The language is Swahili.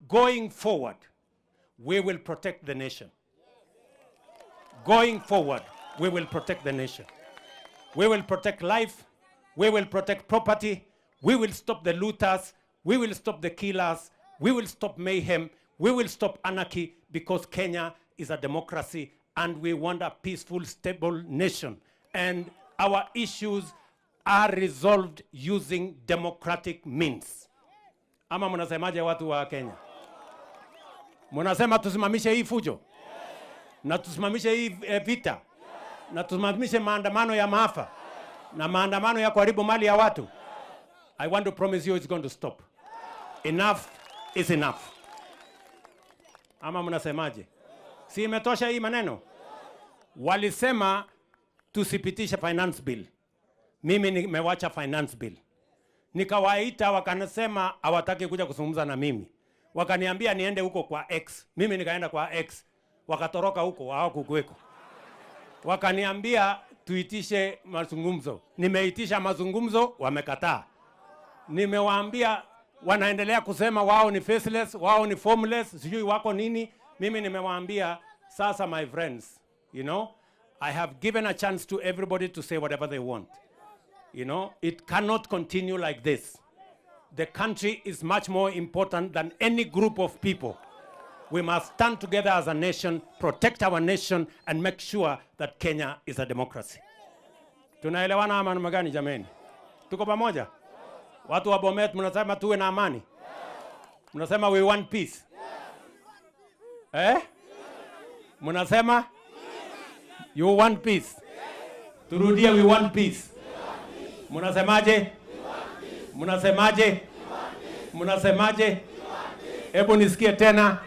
Going forward, we will protect the nation. Going forward, we will protect the nation. We will protect life. We will protect property. We will stop the looters. We will stop the killers. We will stop mayhem. We will stop anarchy, because Kenya is a democracy and we want a peaceful, stable nation. And our issues are resolved using democratic means. Ama mnasemaje watu wa Kenya? Mnasema tusimamishe hii fujo? Na tusimamishe hii vita? Na tusimamishe maandamano ya maafa? Na maandamano ya kuharibu mali ya watu? I want to promise you it's going to stop. Enough is enough. Ama mnasemaje? Si imetosha hii maneno? Walisema tusipitishe finance bill. Mimi nimewacha finance bill. Nikawaita wakanasema hawataki kuja kuzungumza na mimi. Wakaniambia niende huko kwa X. Mimi nikaenda kwa X. Wakatoroka huko, hawakukuweko. Wakaniambia tuitishe mazungumzo. Nimeitisha mazungumzo, wamekataa. Nimewaambia wanaendelea kusema wao ni faceless, wao ni formless, sijui wako nini. Mimi nimewaambia sasa, my friends, I have given a chance to everybody to say whatever they want. It cannot continue like this. The country is much more important than any group of people. We must stand together as a nation, protect our nation, and make sure that Kenya is a democracy. Tunaelewana ama namna gani jameni? Tuko pamoja? Watu wa Bomet mnasema tuwe na amani? Mnasema we want peace? Eh? Mnasema you want peace? Turudie, we want peace. Mnasemaje? Mnasemaje? Mnasemaje? Hebu nisikie tena.